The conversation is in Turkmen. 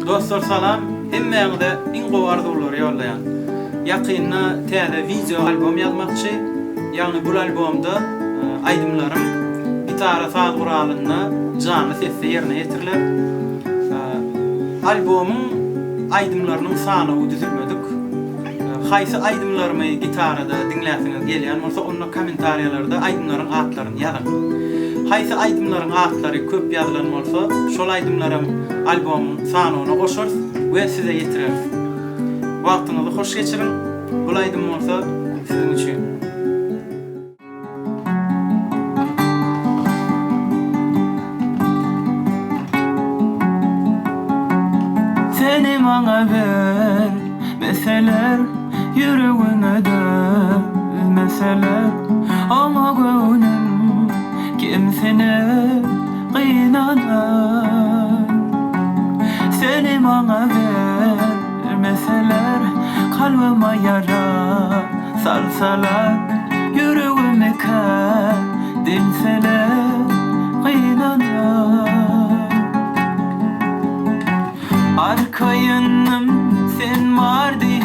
Dostlar salam, hemmäňize iň gowy arzuwlary ýollaýan. Ýakynda täze wideo albom ýazmakçy, ýagny bul albomda aýdymlarym gitara saz guralynda janly sesde ýerine ýetiriler. Albomyň aýdymlarynyň sanawy düzülmedik. Haýsy aýdymlarymy gitarada diňläsiňiz gelýän bolsa onda kommentariýalarda aýdymlaryň atlaryny ýazyň. Haýsy aýdymlaryň atlary köp ýazylan bolsa şol aýdymlaram albomyň sanawyna goşarys we size ýetireris. Wagtyňyzy hoş geçiriň, bul aýdym bolsa siziň üçin. Seni maňa bermeseler, Ýüregime dözmeseler, Oňa göwnüm kemsiner, gynanar. Seni maňa bermeseler, Kalbyma ýara salsalar, Ýüregimi kä dilseler, gynanar. Arkaýynym sen bar diýip.